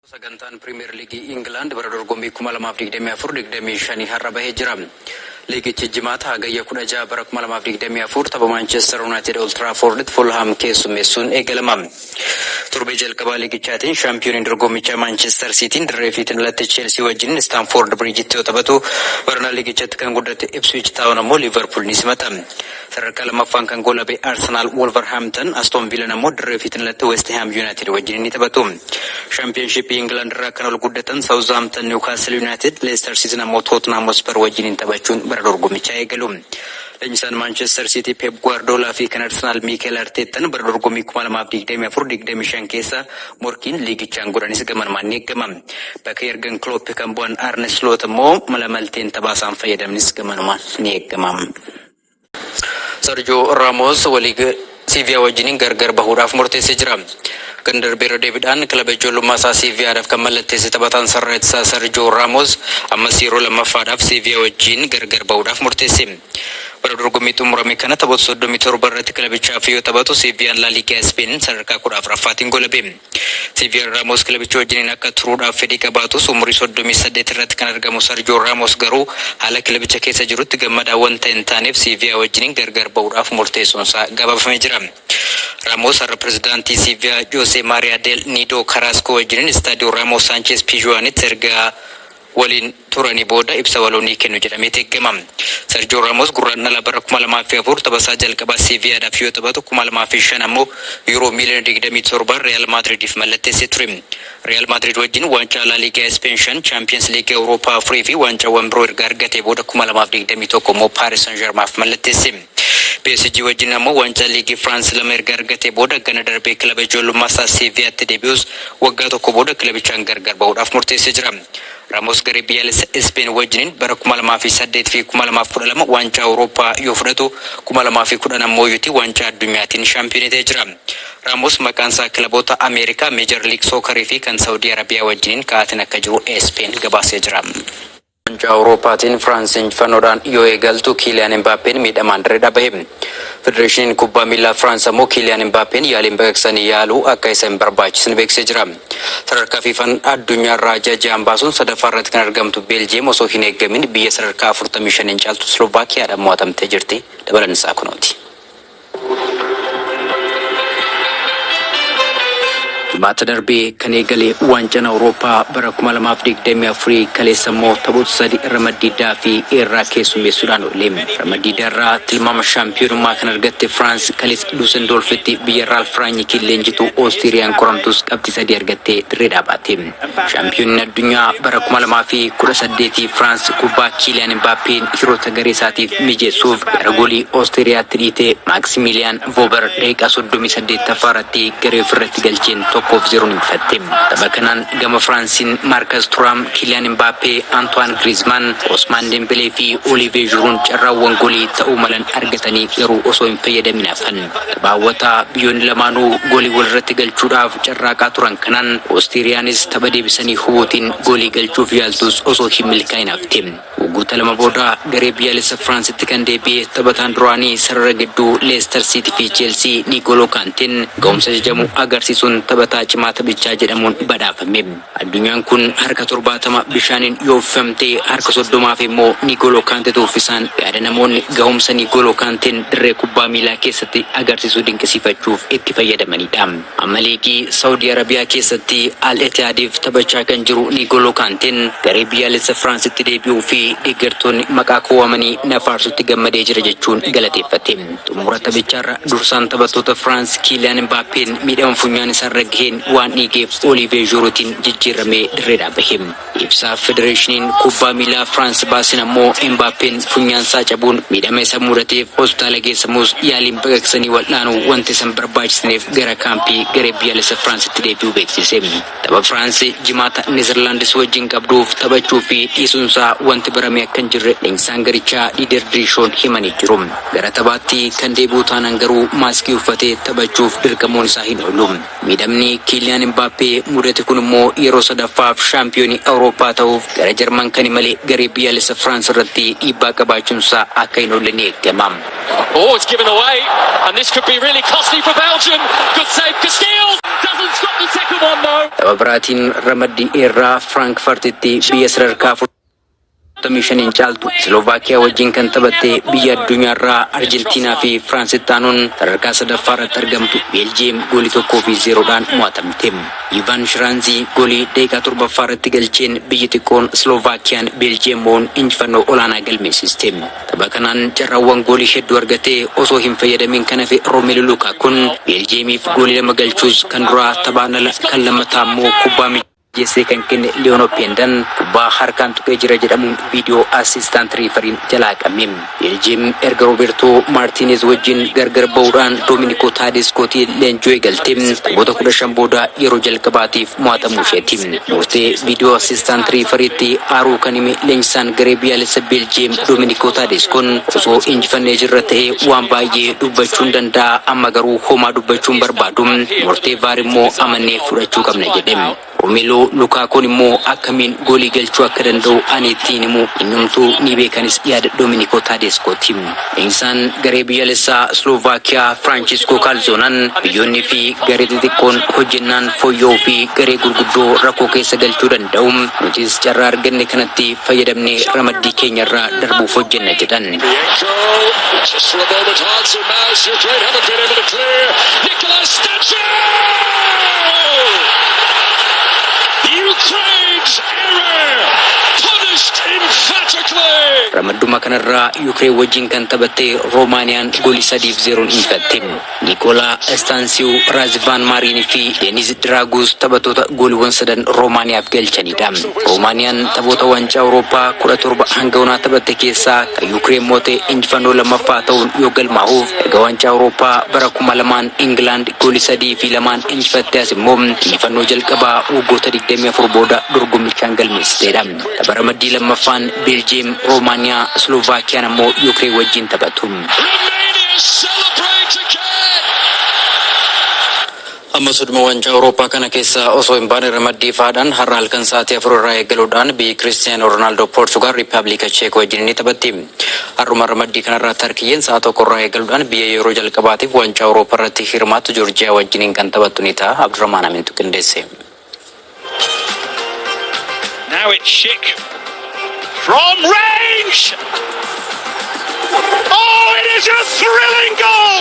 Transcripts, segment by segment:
Sagantaan Piriimeer Liigii Ingilaand bara dorgommii 2024-25 har'a bahee jira. Liigichi Jimaata Hagayya 16 bara 2024 tapha Maanchestar Yuunaayitid Old Tiraafoorditti Fulhaam keessummeessuun eegalama. Torbee jalqabaa liigichaatiin shaampiyooniin dorgommichaa Maanchestar Siitiin dirree ofiitiin alatti Cheelsii wajjin Istaanfoord Biriijitti yoo taphatu, barana liigichatti kan guddate Ipswich Taawun ammoo Liivarpuul ni simata. Sadarkaa lammaffaan kan goolabe Arsenaal Wolvarhampton, Astoon Viilaan ammoo dirree ofiitiin alatti West Haam Yuunaayitid wajjin ni taphatu. Shaampiyoonshiippii Ingilaand irraa kan ol guddatan Saawuzhampton Niwukaasil Yuunaayitid, Leestar Siitiin ammoo Tootnaam Hotspar wajjiniin taphachuun bara dorgommichaa eegalu. Leenjisaan Maanchestar Siitii Peep Guwaardoolaa fi kan Arsenaal Miikeel Arteettan bara dorgommii 2024-25 keessa morkiin liigichaan godhanis gamanumaan ni eegama. Bakka Yargan Kiloop kan bu'an Arne Sloot ammoo mala malteen taphaa isaan fayyadamanis gamanumaan ni eegama. Sarjoo Raamos walii Siiviyaa wajjiniin gargar bahuudhaaf murteessee jira. Kan darbe irra deebiidhaan kilaba ijoollummaa isaa Siiviyaadhaaf kan mallatteesse taphataan sarara ittisaa Sarjoo Raamos ammas yeroo lammaffaadhaaf Siiviyaa wajjin gargar bahuudhaaf murteesse. Bara dorgommii xumurame kana taphoota 37 irratti kilabichaaf yoo taphatu Siiviyaan La Liga Ispeen sadarkaa 14ffaatiin golabe. Siiviyaan Raamos kilabicha wajjiniin akka turuudhaaf fedhii qabaatus umurii 38 irratti kan argamu Sarjoo Raamos garuu haala kilabicha keessa jirutti gammadaa wanta hin taaneef Siiviyaa wajjiniin gargar bahuudhaaf murteessuunsaa gabaafamee jira. Raamos har'a pirezidaantii Siiviyaa Joosee Maariyaa Del Niidoo Karaaskoo wajjiniin Istaadiyoo Raamos Saancheez Piijuwaanitti erga waliin turanii booda ibsa waloo ni kennu jedhameet eegama. Serjoo Raamos Gurraandhala bara 2004 taphasaa jalqabaa Seeviyaadhaaf yoo taphatu 2005 ammoo Yuuroo miiliyoona 27n Riyaal Maadridiif mallatteessee ture. Riyaal Maadrid wajjin waancaa Laaliigaa Ispeen 5, Chaampiyeens Liigii Awurooppaa 4 fi waancaawwan biroo erga argatee booda 2021 immoo Paaris San Jarmaaf mallatteesse. PSG wajjin ammoo waancaa Liigii Firaans lama erga argatee booda ganna darbee kilaba ijoollummaa isaa Seeviyaatti deebi'us waggaa tokko booda kilabichaan gargar bahuudhaaf murteessee jira. Raamos garee biyyaalessa Ispeen wajjiniin bara 2008 fi 2012 waancaa Awurooppaa yoo fudhatu 2010 ammoo yuti waancaa addunyaatiin shaampiyoonii ta'ee jira. Raamos maqaan isaa kilaboota Ameerikaa Meejar Liig Sookarii fi kan Sawudii Arabiyaa wajjiniin ka'aatiin akka jiru ESPN gabaasee jira. Waancaa Awurooppaatiin Firaans injifannoodhaan yoo eegaltu Kiiliyaan Imbaappeen miidhamaan dirreedhaa bahe. Federeeshiniin Kubbaa Miillaa Firaans ammoo Kiiliyaan Imbaappeen yaaliin baqaqsanii yaaluu akka isa hin barbaachisne beeksisee jira. Sadarkaa Fiifan addunyaarraa ji'a ji'aan baasuun sadaffaa irratti kan argamtu Beeljiyeem osoo hin eegamin biyya sadarkaa 45n caaltu Slovaakiyaadhaan mo'atamtee jirti. Dabalanni isaa kunooti. Jimaata darbe kan eegale Waancaan Awurooppaa bara 2024 kaleessa immoo taphoota sadi ramaddii D fi E irraa keessummeessuudhaan oole. Ramaddii D irraa tilmaama shaampiyoonummaa kan argatte Firaans kaleessa Duusendoolfitti biyya Raalf Raanyikiin leenjitu Oostiriyaan qoramtus qabxii sadii argattee dirreedhaa baate. Shaampiyooniin addunyaa bara 2018 Firaans kubbaa Kiiliyaan Imbaappeen hiroota garee isaatiif mijeessuuf gara goolii Oostiriyaatti dhiite Maaksimiliyaan Voober daqiiqaa 38ffaa irratti garee ofirratti galcheen 1 fi 0n injifatte. Tapha kanaan gama Firaansiin Maarkas Turaam, Kiiliyaan Imbaappee, Antuwaan Giriizmaan, Osmaan Dembelee fi Oliivee Zhiruun carraawwan goolii ta'uu malan argatanii garuu osoo hin fayyadamin hafan. Tapha hawwataa biyyoonni lamaanuu goolii walirratti galchuudhaaf carraaqaa turan kanaan Oostiriyaanis tapha deebisanii hubuutiin goolii galchuuf yaaltus osoo hin milkaa'in hafte. Waggoota lama booda garee biyyaalessa Firaansitti kan deebi'e taphataan duraanii sarara gidduu Leestar Siitii fi Cheelsii Niigooloo Kaanteen ga'umsa jajamu agarsiisuun taphataa cimaa taphichaa jedhamuun badhaafame. Addunyaan kun harka 70 bishaaniin yoo uffifamte harka 30 hafe immoo Nigooloo Kaantetu uffisaan yaada namoonni gahumsa Nigooloo Kaanteen dirree kubbaa miilaa keessatti agarsiisu dinqisiifachuuf itti fayyadamanidha. Amma liigii Sawudii Arabiyaa keessatti Al Etihaadiif taphachaa kan jiru Nigooloo Kaanteen garee biyyaalessa Firaansitti deebi'uu fi deeggartoonni maqaa koo waamanii na faarsutti gammadee jira jechuun galateeffate. Xumura taphichaarra dursaan taphattoota Firaans Kiiliyaan Imbaappeen miidhama funyaan isaarra gaheen waan dhiigeef Oliivee Zhuruutiin jijjiirramee dirreedhaa bahe. Ibsa Federeeshiniin Kubbaa Miilaa Firaans baasen ammoo Imbaappeen funyaansaa cabuun miidhama isa mudateef hospitaala geessamus yaaliin baqaqsanii wal'aanuu wanta isa hin barbaachisneef gara kaampii garee biyyaalessa Firaansitti deebi'uu beeksise. Tapha Firaans Jimaata Nezerlaandis wajjin qabduuf taphachuu fi dhiisuunsaa wanti barame akka hin jirre leenjisaan garichaa Diider Diriishoon himanii jiru. Gara taphaatti kan deebi'u taanaan garuu maaskii uffatee taphachuuf dirqamuun isaa hin oolu. Miidhamni Kiiliyaan Imbaappee mudate kun immoo yeroo sadaffaaf shaampiyoonii Awurooppaa ta'uuf gara Jarman kan imale garee biyyaalessa Firaans irratti dhiibbaa qabaachuunsaa akka hin oolle ni eegama. Oh, it's given away, and this could be really costly for Belgium. Good save, Castile doesn't stop the second one though. Tapha biraatiin ramaddii irraa Firaankfartitti biyya sadarkaa 45n caaltu Slovaakiyaa wajjin kan taphatte biyya addunyaarraa Arjentiinaa fi Firaansitti aanuun sadarkaa sadaffaa irratti argamtu Beeljiyeem goolii 1 fi 0dhaan mo'atamte. Ivan Shiraanzii goolii daqiiqaa 7ffaa irratti galcheen biyyi xiqqoon Slovaakiyaan Beeljiyeem mo'uun injifannoo olaanaa galmeessiste. Tapha kanaan carraawwan goolii hedduu argatee osoo hin fayyadamin kan hafe Roomelu Lukaakuun Beeljiyeemiif goolii lama galchuus, kan duraa taphaan ala, kan lammataa immoo kubbaa mijeessee kan kenne Liyoon Opendan kubbaa harkaan tuqee jira jedhamuun video assistant refereen jalaa qabme. Beeljiyeem erga Roobertoo Maartiinez wajjin gargar ba'uudhaan Doominikoo Taadeeskootiin leenjuu eegalte taphoota 15 booda yeroo jalqabaatiif mo'atamuu isheeti. Murtee video assistant refereetti aaruu kan hime leenjisaan garee biyyaalessa Beeljiyeem Doominikoo Taadeeskoon, "Osoo injifannee jirra ta'ee waan baay'ee dubbachuun danda'a, amma garuu homaa dubbachuun barbaadu, murtee VAR immoo amannee fudhachuu qabna," jedhe. Romeeloo Lukaakuun immoo akkamiin goolii galchuu akka danda'u ani ittiin himu, innumtuu ni beekanis yaada Doominikoo Taadeeskooti. Leenjisaan garee biyyaalessaa Slovaakiyaa Firaanchisco Kaalzoonan biyyoonni fi garee xixiqqoon hojjennaan fooyya'uu fi garee gurguddoo rakkoo keessa galchuu danda'u. "Nutis carraa arganne kanatti fayyadamnee ramaddii keenyarraa darbuuf hojjenna," jedhan. Just for a moment, Hansen Maz, Ukraine haven't been able to clear. Nikolai Stanciu! Ukraine's error punished emphatically. Ramadduma kanarraa Yuukireen wajjin kan taphatte Roomaaniyaan goolii 3 fi 0n injifatte. Nikolaa Istaansiyu, Raazivaan Maariinii fi Deeniz Diraaguus taphattoota gooliiwwan sadan Roomaaniyaaf galchanidha. Roomaaniyaan taphoota waancaa Awurooppaa 17 hanga onaa taphatte keessaa kan Yuukireen moote injifannoo lammaffaa ta'uun yoo galmaa'uuf, erga waancaa Awurooppaa bara 2000n Ingilaand goolii 3 fi 2n injifatte as immoo injifannoo jalqabaa waggoota 24 booda dorgommichaan galmeessiteedha. Tapha ramaddii lammaffaan Beeljiyeem Roomaaniyaa, Slovaakiyaan ammoo Yuukireen wajjin taphatu. Romania celebrate again. Amma sudhuma waancaa Awurooppaa kana keessa osoo hin baane ramaddii faadhaan har'a halkan sa'aatii 4 irraa eegaluudhaan biyyi Kiristiyaanoo Roonaaldoo Poorchugaal Riippaabilika Cheek wajjin ni taphatti. Har'uma ramaddii kanarraa Tarkiyyeen sa'a 1 irraa eegaluudhaan biyya yeroo jalqabaatiif waancaa Awurooppaa irratti hirmaattu Joorjiyaa wajjiniin kan taphattu ni ta'a. Abdurrahmaan Amintu qindeesse. Now it's Schick from range. Oh, it is a thrilling goal.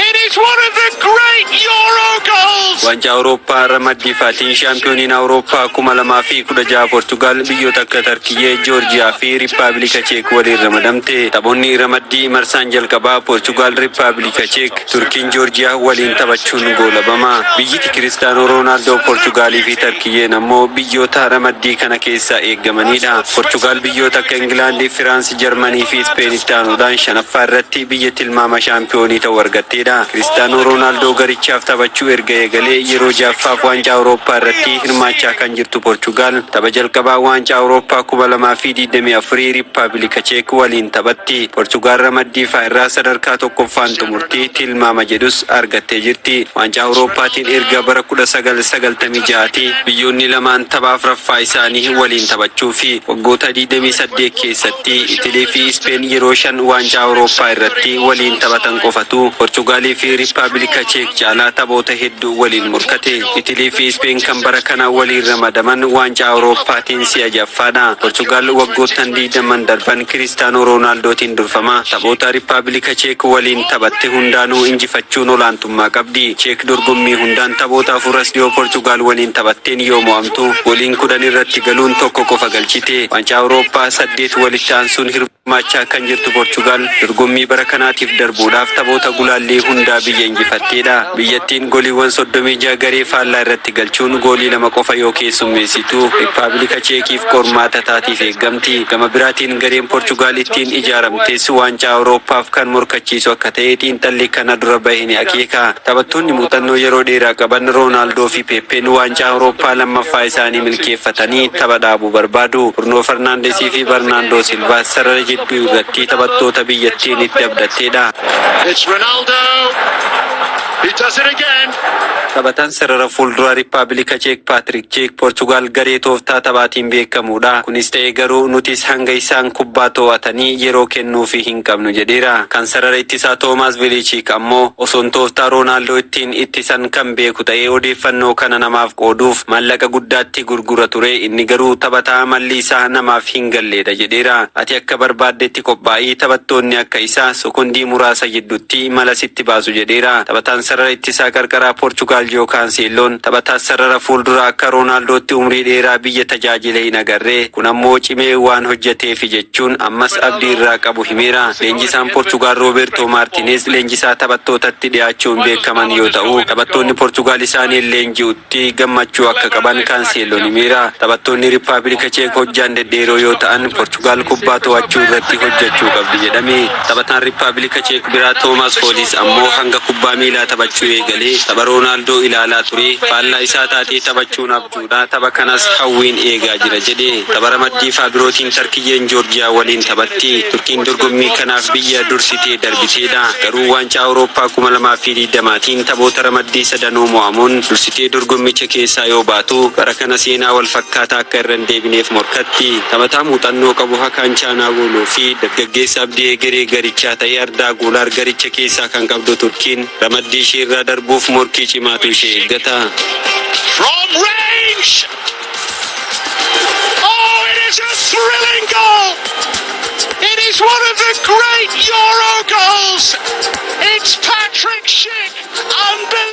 It is one of the great Euro goals. Waancaa Awurooppaa ramaddii faatiin shaampiyooniin Awurooppaa 2016 Poortugaal biyyoota akka Tarkiyyee, Joorjiyaa fi Riippaabilika Cheek waliin ramadamte. Taphoonni ramaddii marsaan jalqabaa Poortugaal Riippaabilika Cheek, Turkiin Joorjiyaa waliin taphachuun goolabama. Biyyiti Kiristaanoo Roonaaldoo Poortugaalii fi Tarkiyyeen ammoo biyyoota ramaddii kana keessaa eeggamanidha. Poortugaal biyyoota akka Ingilaandii, Firaansi, Jarmanii fi Ispeenitti aanuudhaan shanaffaa irratti biyya tilmaama shaampiyoonii ta'uu argatteedha. Kiristaanoo Roonaaldoo garichaaf taphachuu erga eegalee yeroo ja'affaaf waancaa Awurooppaa irratti hirmaachaa kan jirtu Poortugaal tapha jalqabaa waancaa Awurooppaa 2024 Riippaabilika Cheek waliin taphatti. Poortugaal ramaddii faa irraa sadarkaa tokkoffaan xumurtii tilmaama jedhus argattee jirti. Waancaa Awurooppaatiin erga bara 1996 biyyoonni lamaan tapha afuraffaa isaanii waliin taphachuu fi waggoota 28 keessatti Itilii fi Ispeen yeroo shan waancaa Awurooppaa irratti waliin taphatan qofatu Poortugaalii fi Riippaabilika Cheek caalaa taphoota hedduu waliin morkate. Itilii fi Ispeen kan bara kana waliin ramadaman waancaa Awurooppaatiin si'a jaffaadha. Poortugaal waggoottan 20n darban Kiristaanoo Roonaaldootiin durfama. Taphoota Riippaabilika Cheek waliin taphatte hundaanuu injifachuun olaantummaa qabdi. Cheek dorgommii hundaan taphoota afur as dhiyoo Poortugaal waliin taphatteen yoo mo'amtu, gooliin 10 irratti galuun tokko qofa galchite. Waancaa Awurooppaa saddeet walitti aansuun hirmaachaa kan jirtu Poortugaal dorgommii bara kanaatiif darbuudhaaf taphoota gulaallii hundaa biyya injifatteedha. Biyyattiin gooliiwwan 36 garee faallaa irratti galchuun goolii lama qofa yoo keessummeessitu, Riippaabilika Cheekiif qormaata taatiif eeggamti. Gama biraatiin gareen Poortugaal ittiin ijaaramtes waancaa Awurooppaaf kan morkachiisu akka ta'e xiinxalli kana dura bahe ni akeeka. Taphattoonni muuxannoo yeroo dheeraa qaban Roonaaldoo fi Peppeen waancaa Awurooppaa lammaffaa isaanii milkeeffatanii tapha dhaabuu barbaadu. Bruno Fernandesii fi Bernaandoo Silvaa sarara jidduu irratti taphattoota biyyattiin itti abdatteedha. It's Ronaldo. He does it again. Taphataan sarara fuulduraa Riippaabilika Cheek Paatrik Cheek Poorchugaal garee tooftaa taphaatiin beekamuudha. Kunis ta'ee garuu nutis hanga isaan kubbaa to'atanii yeroo kennuufii hin qabnu jedheera. Kan sarara ittisaa Toomaas Vilichiik ammoo osoon tooftaa Roonaaldoo ittiin ittisan kan beeku ta'ee odeeffannoo kana namaaf qooduuf maallaqa guddaatti gurgura ture, inni garuu taphataa malli isaa namaaf hin galleedha jedheera. Ati akka barbaaddetti qophaa'ii, taphattoonni akka isaa sekondii muraasa gidduutti mala sitti baasu jedheera. Taphataan sarara ittisaa qarqaraa Poorchugaal Joo Kaanseelloon taphataa sarara fuulduraa akka Roonaaldootti umrii dheeraa biyya tajaajila hin agarree, kun ammoo cimee waan hojjeteefi jechuun ammas abdii irraa qabu himeera. Leenjisaan Poorchugaal Roobertoo Maartineez leenjisaa taphattootatti dhiyaachuun beekaman yoo ta'u, taphattoonni Poorchugaal isaaniin leenji'utti gammachuu akka qaban Kaanseelloon himeera. Taphattoonni Riippaabilika Cheek hojjaan dhedheeroo yoo ta'an, Poorchugaal kubbaa to'achuu irratti hojjechuu qabdi jedhame. Taphataan Riippaabilika Cheek biraa Toomaas Hoolis ammoo hanga kubbaa miilaa taphachuu eegalee tapha Roonaaldoo ilaalaa ture, faallaa isaa taatee taphachuun abjuudha, tapha kanas hawwiin eegaa jira jedhe. Tapha ramaddii birootiin Tarkiyyeen Joorjiyaa waliin taphatti. Turkiin dorgommii kanaaf biyya dursitee darbiteedha. Garuu waancaa Awurooppaa 2020tiin taphoota ramaddii sadanuu mo'amuun dursitee dorgommicha keessaa yoo baatu, bara kana seenaa wal fakkaataa akka irra hin deebineef morkatti. Taphataa muuxannoo qabu Hakaan Chaanaagoluu fi dargaggeessa abdii egeree garichaa ta'e Ardaa Guulaar garicha keessaa kan qabdu Turkiin ramaddii ishee irraa darbuuf morkii cimaatu ishee eeggata. From range! Oh, it is a thrilling goal! It is one of the great Euro goals! It's Patrick Schick! Unbelievable!